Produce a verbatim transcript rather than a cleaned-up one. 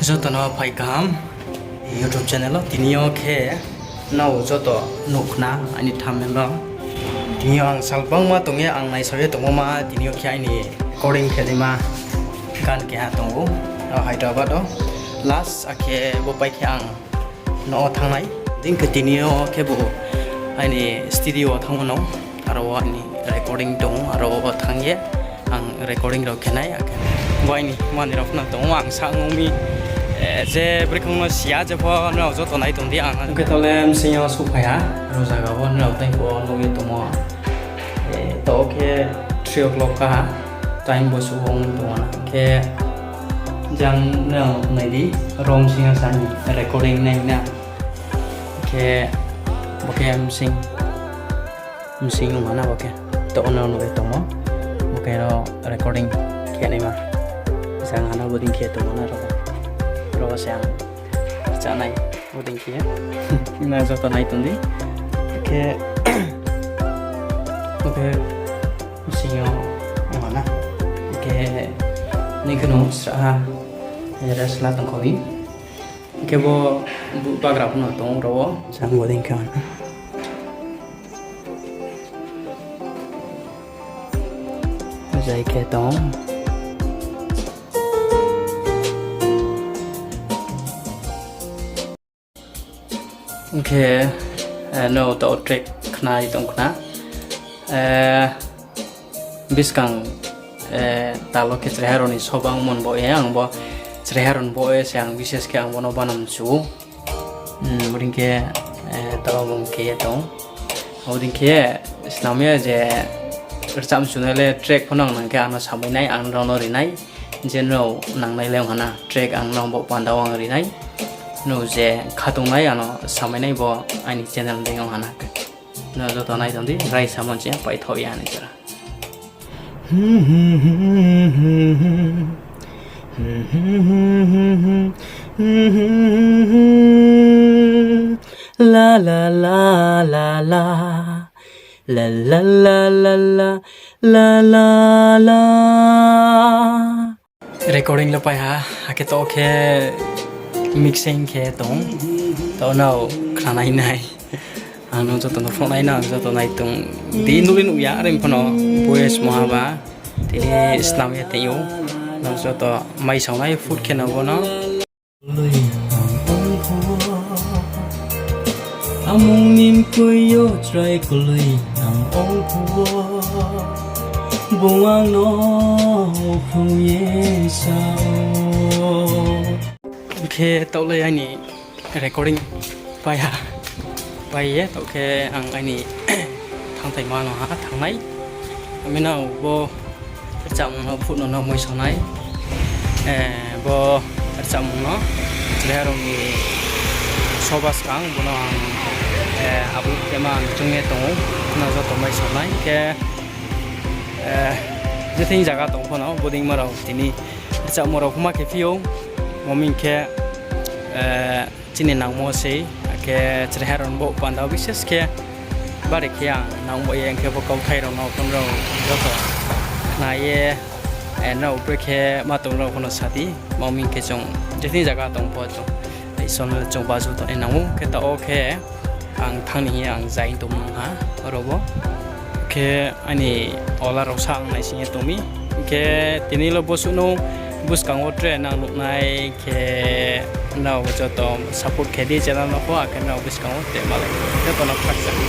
Joto no phai kaham YouTube channel wo. Tini yo khe nrao joto nuh khna aini thumbnail wo. Tini yo ang sal bangma tong ye ang naisao ye tongmo ma, tini yo khe aini recording khe naima gan keha tong ou, Hyderabad wo. Last akhe bo pai khe ang no wo thanng nai. Dei khe tini yo khebu aini studio wo thanngmo no, aro wo aini recording tong ou, aro wo thanng ye ang recording rao khe nai, akhe bo aini mani rao phano tong ou, ang sa ong mi, je brekhe no si ya, jepho nrao joto nai tong di ang. Ong khe taoh le bsing yo souhphai ha, aro zaga wo nrao tei pho nuh ye tongmo. Taoh khe three o'clock ka ha, time bo suh ong tong ou na. Khe jang nrao nai di, rom bsing yo sa ni recording nai na. Khe bo khe bsing, bsing ong ha na bo khe. Taoh nrao nuh ye tongmo. Bo khe ro recording khe naima. Jang ha na bodei khe tongmo na ro. Ro se ang chánai bodei khe. Nrao joto nai tong di. Khe bo khe bsing yo ong ha na. Khe nini khe no srah ha. Rest la tong kho di. Khe bo bagra phano tong ro wo. Jang bodei khe ong ha na. Jai khe tong. Ong khe, nrao taoh track khna ye tong khna. Buskang tal wo khe chraiha rao ni sobangmo ni baoh ye ang bo chraiha rao ni baoh ye se ang bises khe ang bo no banam chu ou. Bodei khe taoh bung khe ye tong. Bodei khe snam ye je rcham chunai le track pho nang nang khe ang no samai nai, ang nrao no ri nai. Je nrao nangnai le ong ha na, track ang nrao bo panda wo ang ri nai. Nrao je khatung nai ang no samai nai bo aini channel dei ong ha na. Nrao joto nai tong di, raisa mo chini paithaoh ya ni jora. Recording le pai ha, akhe taoh khe mixing khe tong, taoh nrao khnanai nai. Ang no joto no phnuh nai na, ang joto nai tong di, nuh le nuh ya, are phano voice mo ha ba. Tini snam ye tong ou, nrao joto maisaonai food khe no bo no. Amung ni mkhui yo chrai kloi ang ong phuh wo, bung ang no phrung ye sa ou. Khe taoh le aini recording pai ha, pai ye taoh khe ang aini thanngthaima no ha thanng nai. Ami nrao bo rchamung no phnuh no no maisaonai. Bo rchamung no chraiha rao ni soba skang bo no ang upload khe ma ang choung ye tong ou, nrao joto maisaonai khe. Je thing zaga tong pho no bodei ma rao tini rchamung rao pho ma khe phi ou, mo hing khe chini nangmo sei, akhe chraiha rao ni bo panda wo bises khe bari khe ang nangmo ye, ong khe bo kauthai rao no pho nrao joto khna ye, nrao brekhe ma tong rao pho no sa di, mo hing khe chung je thing zaga tong pho chung Isor no chung bazu tongnai nang ou, khe taoh wo khe ang thanng ni hing ye ang zai tongmung ha aro wo. Khe aini ola rao sa ang naising ye tong mi. Khe tini le bosuh no buskang wo tre nang nuhnai khe nrao joto support khe di channel no pho, akhe nrao buskang wo tre malai joto no khakchang.